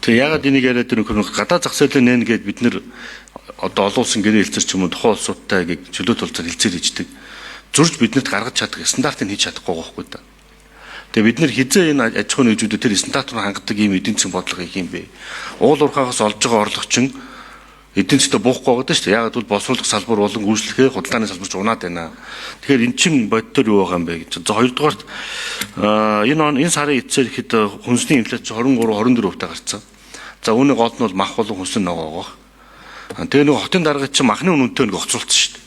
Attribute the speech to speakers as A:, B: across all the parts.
A: Тэгээ ягаад энийг яриад тэр нөхөр гадаа зах зээлээ нэн гээд бид нэр одоо олон улсын гэрээ хэлцэр ч юм уу тухайн улсуудтай гэ чөлөө тулцаар хэлцээр хийждэг. Зурж биднэрт гаргаж чадах стандартыг хийж чадахгүй байгаа хгүй да. Тэгээ бид нэр хизээ энэ аж ахуйн нэгжүүдэд тэр стандарт руу хангадаг ийм эдийн засгийн бодлого хийх юм бэ? Уул уурхаагаас олж байгаа орлого чинь эдийн засгт буухгүй байгаа шүү дээ. Яагаад гэвэл боловсруулах салбар болон үйлчлэгээ худалдааны салбар ч унаад байна. Тэгэхээр эн чинь боддоор юу байгаа юм бэ гэж. За хоёрдугаарт энэ он энэ сарын эцсээр ихэд хүнсний инфляц 23 24% та гарцсан. За үүний гол нь бол мах болон хүнсний ногоо байгаа. Тэгээ нөгөө хотын дарга чинь махны үн үнэтэй нэг хоцруулсан шүү дээ.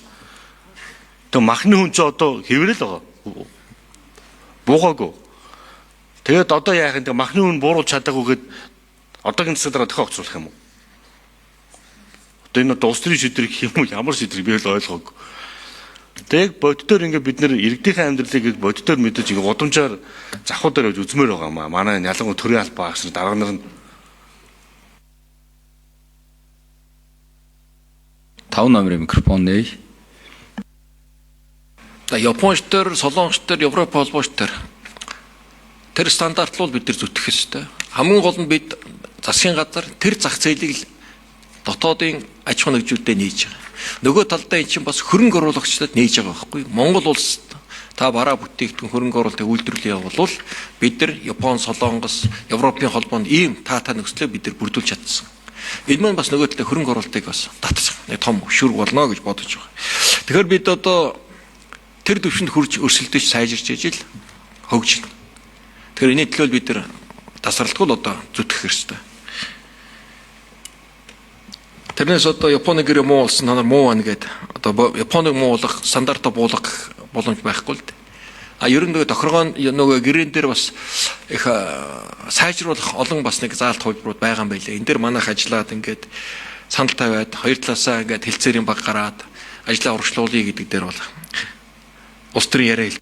A: Тэгээ махны хүн чинь одоо хэврэл байгаа. Буугаагүй. Тэгээд одоо яах юм, махны үн бууруулж чадаагүйгээд одоогийн засаг дараа дахин хоцруулах юм уу? Одоо энэ одоо улс төрийн шийдвэр гэх юм уу, ямар шийдвэр би л ойлгоогүй. Тэгээд боддоор ингээ бид нэр иргэдийнхээ амьдралыг боддоор мэдэж ингээ гудамжаар завхуудаар явж үзмээр байгаа юм аа. Манай энэ ялангуяа төрийн албаа агш дарга нар нь
B: 5 номерын микрофон нээ.
C: За Японч төр, Солонгос төр, Европ холбооч төр тэр стандарт бол бид нар зүтгэх ёстой. Хамгийн гол нь бид засгийн газар тэр зах зээлийг л дотоодын аж ахуйн нэгжүүдэд нээж байгаа. Нөгөө талдаа эн чинь бас хөрөнгө оруулагчдад нээж байгаа байхгүй. Монгол улс та бараа бүтээгдэхүүн хөрөнгө оруулалтыг үйлдвэрлэе явуулвал бид нар Япон, Солонгос, Европын холбоонд ийм таатай нөхцөлөө бид нар бүрдүүлж чадсан. Энэ маань бас нөгөө талдаа хөрөнгө оруулалтыг бас татчих нэг том өшүүрг болно гэж бодож байгаа. Тэгэхээр бид одоо тэр төвшөнд хүрч өрсөлдөж сайжирч ижил хөгжинэ. Тэгэхээр энэ төлөө бид нар тасралтгүй л одоо зүтгэх хэрэгтэй. Тэрнээс одоо Японы гэрээ муу болсон, та нар муу байна гэд одоо Японыг муулах, стандартаа буулгах боломж байхгүй л дээ. А ер нь нөгөө тохиргоо нөгөө гэрээн дээр бас их сайжруулах олон бас нэг заалт хувилбарууд байгаа юм байлээ. Энэ дээр манайх ажиллаад ингээд санал тавиад хоёр талаасаа ингээд хэлцээрийн баг гараад ажлаа урагшлуулъя гэдэг дээр бол улс төрийн яриа.